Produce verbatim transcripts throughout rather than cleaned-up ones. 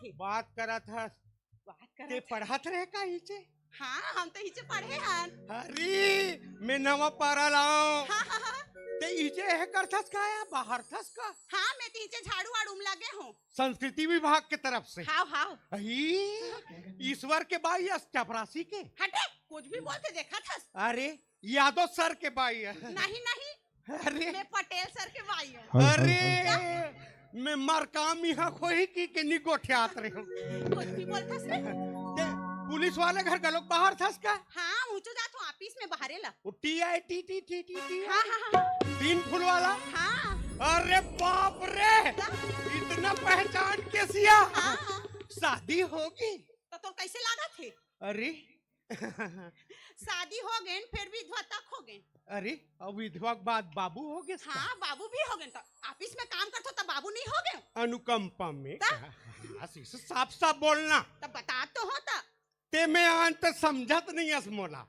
थे। बात करत हस। बात करत ते हस। पढ़त रहे का इचे? हाँ, हम तो इचे पढ़े हन। अरे, मैं नवा पारा लाऊं। हाँ, हाँ, हाँ। ते इचे यह करथस का या बाहर थस का? हाँ, मैं तो इचे झाड़ू वाड़ू में लगे हूँ। संस्कृति विभाग के तरफ से। हाव, हाव। अही, ईश्वर के बाई अस चपरासी के। हटे, कुछ भी बोलते देखा थस। अरे, यादव सर के बाई है। नहीं, नहीं। अरे। मैं पटेल सर के बाई हूँ। अरे, मैं मरकाम यहाँ खोही की के नी गोठियात रहे हो। कुछ भी बोलथस रे। ते पुलिस वाले घर गलोक बाहर थस का? हाँ, ऊंचो जात हूँ, ऑफिस में बाहरे ला। वो T I T T T T T. हाँ, हाँ, हाँ। तीन फुल वाला। हाँ। अरे बाप रे, का? इतना पहचान के सिया। हाँ, हाँ। शादी होगी? तो तोर कैसे लागत हे? अरे, शादी हो गए, फिर विधवा तक हो गए। अरे, अब विधवा के बाद बाबू हो गए इसका? हाँ, बाबू भी हो गए। तो ऑफिस में काम करथो तो बाबू नहीं हो गए? अनुकंपा में त? कहा? आशीष, साफ साफ बोलना। तो बता तो हो तो। ते में आन तो समझत नहीं अस मोला।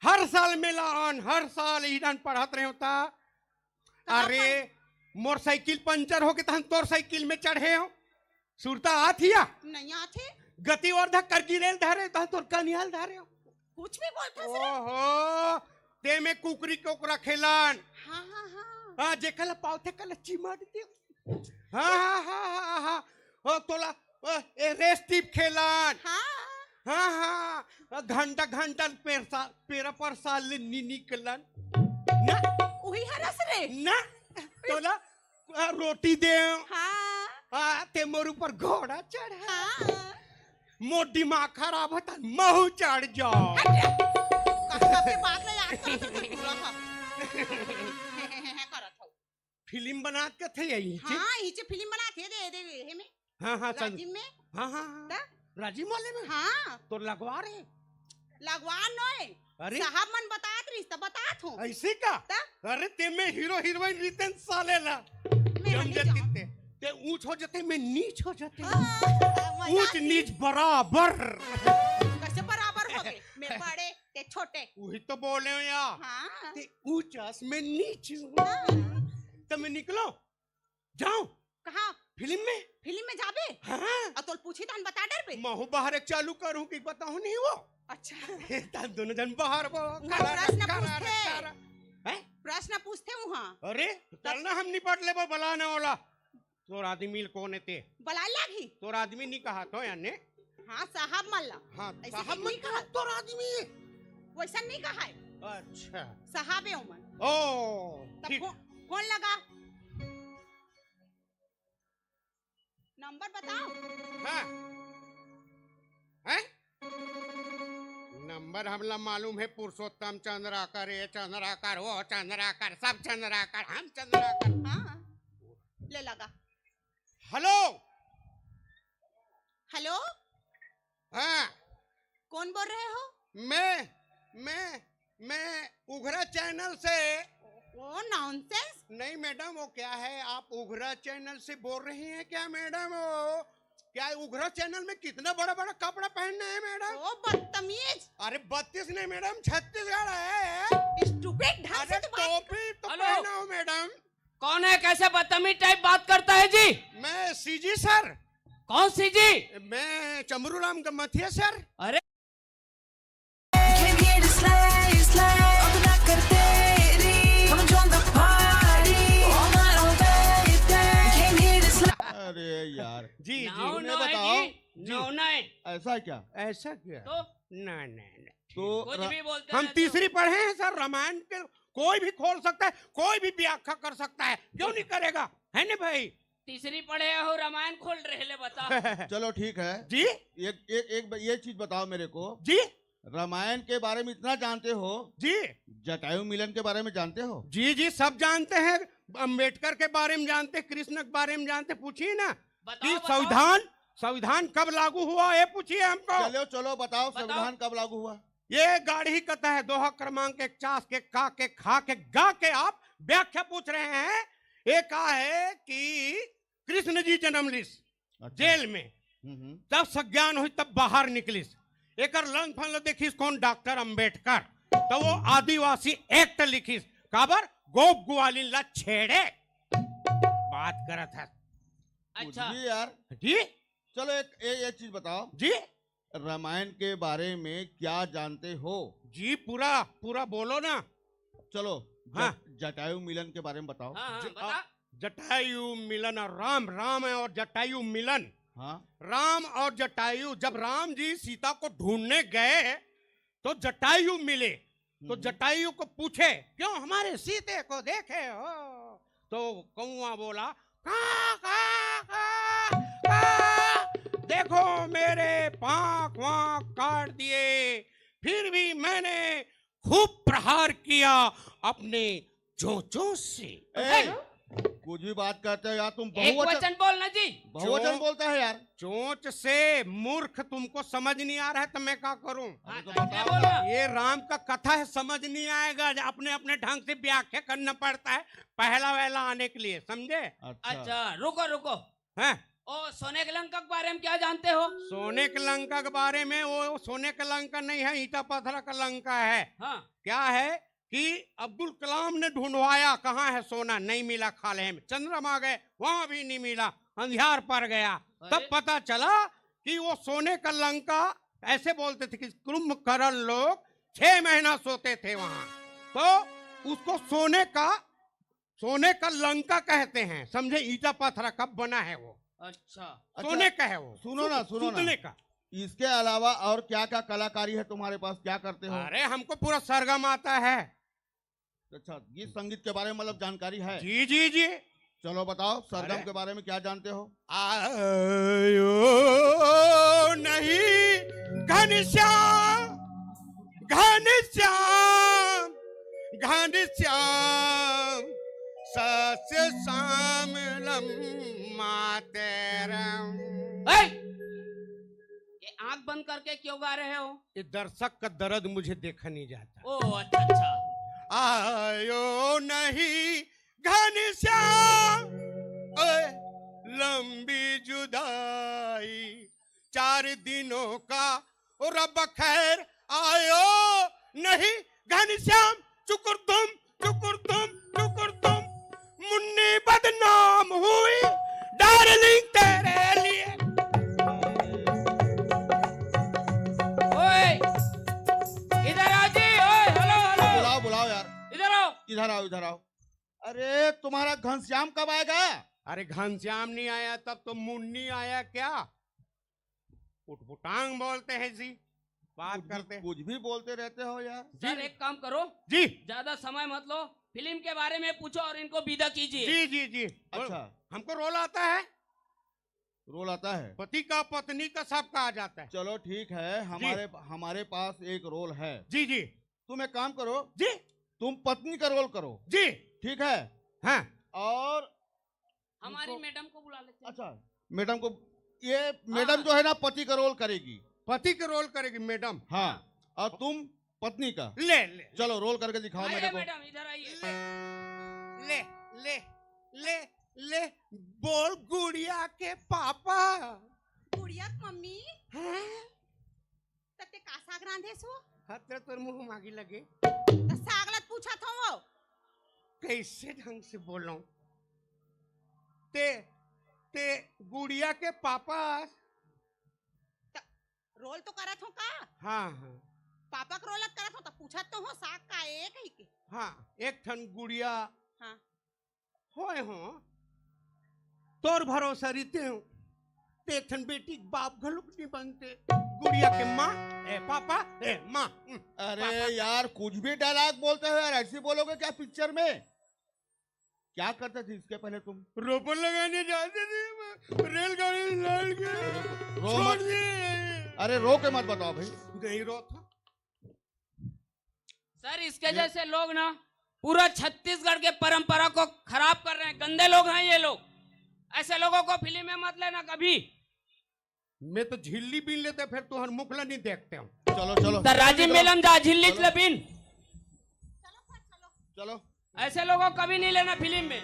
हर साल मेला आन, हर साल इही डान पढ़त रहे होता। कहाँ अरे, पर? मोर साइकिल पंचर हो गए तहन तोर साइकिल में चढ़े हो। सुरता आत हिया? नहीं आत हे। गतिवर्धक कर गिरेल धरे, तहन तोर कनियाल धरे हो। कुछ भी बोलथस रे। ओहो, ते में कुकरी कोकरा खेलन। हाँ, हाँ, हाँ। हाँ, जेकर ला पावथे कला चिमा देते। हाँ, हाँ, हाँ, हाँ, हाँ। ओ, तोला, ओ, ए, रेस टीप खेलन। हाँ। हाँ, हाँ। घंटा, घंटा पेरसा, पेरा परसा ले नी निकलन। ना। उही हरस रे। ना। तोला, आ, रोटी दे। हाँ। आ, ते मोर ऊपर घोड़ा चढ़ा। हाँ। मोर दिमाग खराब होता, महू चढ़ जाओ। हट रे। कब के बात ला याद करत हो तू पूरा हम। करत हो। फिल्म बनात कथे यही चे? हाँ, इचे फिल्म बनात हे, दे, दे, हे में। हाँ, हाँ, चल। राजिम में। हाँ, हाँ, हाँ। त? राजिम वाले में? हाँ। तो लगवा रहे। लगवा नोय। अरे। साहब मन बतात रहिस, त बतात हूँ। ऐसे का? त? अरे, ते में हीरो हीरोइन रितेन साले ला। मैं जम हनी जती जाऊँ। ते। ते ऊंच हो जाते, मैं नीच हो जाते। हाँ, मजाक ऊंच ही। नीच बराबर। कैसे बराबर हो गए? मैं बड़े, ते छोटे। वही तो बोले हो यार। हाँ। ते ऊंच अस, मैं नीच हूँ। हाँ। तो मैं निकलो, जाओ। कहाँ? फिल्म में। फिल्म में जाबे? हाँ। और तोल पूछी तहन बता डरबे? महू बाहर एक चालू करूँ कि बताऊँ नहीं वो। अच्छा। तहन दोनों जन बाहर वो। उहाँ करा, प्रश्न करा, पूछथे। करा। हैं? प्रश्न पूछथे उहाँ। अरे, तब चलना हम निपट लेबो, बलाना वाला। तोर आदमी ल कोन हे ते? बलाय लागही। तोर आदमी नी कहा तो याने? हाँ, साहब मन ला। हाँ, ऐसे साहब मन नहीं कहा। तोर आदमी। वैसा नहीं कहा है। अच्छा। साहब है ओमन। ओ, तब ठीक। फो-, फोन लगा। नंबर बताओ। हाँ। हैं? नंबर हमला मालूम है, पुरुषोत्तम चंद्राकर, ये चंद्राकर, वो चंद्राकर, सब चंद्राकर, हम चंद्राकर। हाँ, ले लगा। हेलो। हेलो। हाँ। कौन बोल रहे हो? मैं, मैं, मैं उघरा चैनल से। ओ, नॉनसेंस। नहीं मैडम, वो क्या है, आप उघरा चैनल से बोल रही हैं क्या मैडम? वो क्या है, उघरा चैनल में कितना बड़ा बड़ा कपड़ा पहनना है मैडम? ओ, बदतमीज। अरे बत्तीस नहीं मैडम, छत्तीसगढ़ है। स्टूपिड, ढंग से अरे तो बात टोपी तो हेलो। पहनाओ मैडम। कौन है, कैसे बदतमीज टाइप बात करता है जी? मैं सीजी सर। कौन सीजी? मैं चमरू राम गमथिया सर। अरे अरे यार। जी, जी। नाव उन्हें नाव है बताओ। जी, जी। नाव ना है। ऐसा क्या? ऐसा क्या? तो? ना, ना, ना। तो कुछ रा- भी बोलते हम रहते हो। तीसरी पढ़े हैं सर, रामायण के कोई भी खोल सकता है, कोई भी व्याख्या कर सकता है, क्यों नहीं करेगा? है ना भाई? तीसरी पढ़े हो, रामायण खोल रहे ले, बता। चलो ठीक है। जी? एक, एक, एक ब-, ये चीज बताओ मेरे को। जी? रामायण के बारे में इतना जानते हो? जी। जटायु मिलन के बारे में जानते हो? जी, जी, सब जानते हैं। अम्बेडकर के बारे में जानते, कृष्ण के बारे में जानते, पूछिए ना। बताओ, कि बताओ। संविधान, संविधान कब लागू हुआ, ये पूछिए हमको। चलो, चलो, बताओ, बताओ। संविधान कब लागू हुआ? ये गाड़ी कथा है, दोहा क्रमांक इकचास के का के खा के गा के आप व्याख्या पूछ रहे हैं। ये का है कि कृष्ण जी जन्म लिस अच्छा। जेल में, हम्म, हम्म। तब सज्ञान हुई, तब बाहर निकलिस। एकर लंग फंग ल देखिस कौन? डॉक्टर अंबेडकर। तो वो आदिवासी एक्ट लिखिस, काबर गोप ग्वालिन ला छेड़े। बात करत है। अच्छा। कुछ भी यार। जी? चलो, एक, एक, एक चीज बताओ। जी? रामायण के बारे में क्या जानते हो? जी, पूरा, पूरा बोलो ना। चलो, हाँ। जट-, जटायु मिलन के बारे में बताओ। हाँ, हाँ, ज-, बता। आ, जटायु मिलन और राम, राम और जटायु मिलन। हाँ। राम और जटायु, जब राम जी सीता को ढूंढने गए, तो जटायु मिले। तो हम्म। जटायु को पूछे, "क्यों हमारे सीते को देखे हो?" तो कौआ बोला, "कां, कां, कां, कां, देखो मेरे पांख वांख काट दिए, फिर भी मैंने खूब प्रहार किया अपने चोंचों से।" ए, कुछ भी बात करते हो यार तुम, एक बहुवचन, वचन बोलना जी। बहुवचन चों-, बोलता है यार। चोंच से। मूर्ख, तुमको समझ नहीं आ रहा है तो मैं क्या करूं? अरे तो हाँ, बताओ बोलना। ना। ये राम का कथा है, समझ नहीं आएगा, अपने अपने ढंग से व्याख्या करना पड़ता है पहला वहला आने के लिए, समझे? अच्छा। अच्छा, रुको, रुको। हैं? ओ, सोने के लंका के बारे में क्या जानते हो? सोने के लंका के बारे में, वो सोने का लंका नहीं है, ईटा पत्थर का लंका है। हाँ। क्या है कि अब्दुल कलाम ने ढूंढवाया, कहाँ है सोना, नहीं मिला खाल्हे में। चंद्रमा गए, वहां भी नहीं मिला, अंधियार पड़ गया। अरे। तब पता चला कि वो सोने का लंका, ऐसे बोलते थे कि कुंभकर्ण लोग छह महीना सोते थे वहां, तो उसको सोने का, सोने का लंका कहते हैं, समझे? ईटा पत्थर का बना है वो। अच्छा। सोने अच्छा, का है वो। सुनो ना, सुनो ना। सुतने का। इसके अलावा और क्या क्या कलाकारी है तुम्हारे पास, क्या करते हो? अरे, हमको पूरा सरगम आता है। अच्छा, गीत संगीत के बारे में मतलब जानकारी है? जी, जी, जी। चलो बताओ, सरगम अरे। के बारे में क्या जानते हो? आयो नहीं घनश्याम, घनश्याम, घनश्याम, सस श्यामलम मातरम। ए! ये आंख बंद करके क्यों गा रहे हो? ये दर्शक का दर्द मुझे देखा नहीं जाता। ओ, अच्छा, अच्छा। आयो नहीं घनश्याम, ओए, लंबी जुदाई, चार दिनों का, ओ रब खैर आयो नहीं घनश्याम, चुकुर धुम, चुकुर धुम, चुकुर धुम, मुन्नी बदनाम हुई डार्लिंग तेरे लिए। ओए, इधर आ जी, ओए, हेलो, हेलो। बुलाओ, बुलाओ यार। इधर आओ। इधर आओ, इधर आओ। अरे, तुम्हारा घनश्याम कब आएगा? अरे, घनश्याम नहीं आया, तब तो मुन्नी आया क्या? उटपुटांग बोलते हैं जी, बात कुछ भी, करते हैं। कुछ भी बोलते रहते हो यार। सर, जी। एक काम करो, जी। ज्यादा समय मत लो, फिल्म के बारे में पूछो और इनको विदा कीजिए। जी, जी, जी। अच्छा। हमको रोल आता है। रोल आता है? पति का, पत्नी का, सबका आ जाता है। चलो ठीक है, जी। हमारे, हमारे पास एक रोल है। जी, जी। तुम एक काम करो, जी। तुम पत्नी का रोल करो। जी। ठीक है? हाँ। और हमारी तुमको मैडम को बुला लेते हैं। अच्छा, मैडम को, ये मैडम हाँ। जो है ना, पति का रोल करेगी। पति का रोल करेगी मैडम। हाँ, और तुम पत्नी का। ले, ले। चलो, रोल करके दिखाओ आइए मैडम को। मैडम, इधर आइए। ले, ले, ले, ले, ले, बोल गुड़िया के पापा। गुड़िया के मम्मी? हाँ? त ते का साग रांधे सो? हाँ, तेरा तोर मुंह मागी लगे। त साग लत पूछत हो वो। कैसे ढंग से बोलूं? ते, ते गुड़िया के पापा। त रोल तो करत हो का? हाँ, हाँ। पापा के रोल करत हो त पूछत तो हो साग का एक ही के। हाँ, एक ठन गुड़िया। हाँ। होय हो, तोर भरोसा रहिते हो, ते एक ठन बेटी के बाप घलोक नहीं बनते। गुड़िया के माँ, ए पापा, ए माँ, हम्म, अरे पापा। यार, कुछ भी डायलॉग बोलते हो यार, ऐसे बोलोगे क्या पिक्चर में? क्या करते थे इसके पहले तुम? रोपो लगाने जाते थे, रेलगाड़ी लड़ के रो मत। छोड़ दिए। अरे रो के मत बताओ भाई। नहीं रो था। सर, इसके ये जैसे लोग ना पूरा छत्तीसगढ़ के परंपरा को खराब कर रहे हैं, गंदे लोग हैं ये लोग। ऐसे लोगों को फिल्म में मत लेना कभी। मैं तो झिल्ली बीन लेते, फिर तुहर मुख ला नहीं देखते हो। चलो, चलो। त राजीव मेलम जा झिल्ली चलो। ला बीन। चलो। ऐसे लोगों को कभी नहीं लेना फिल्म में।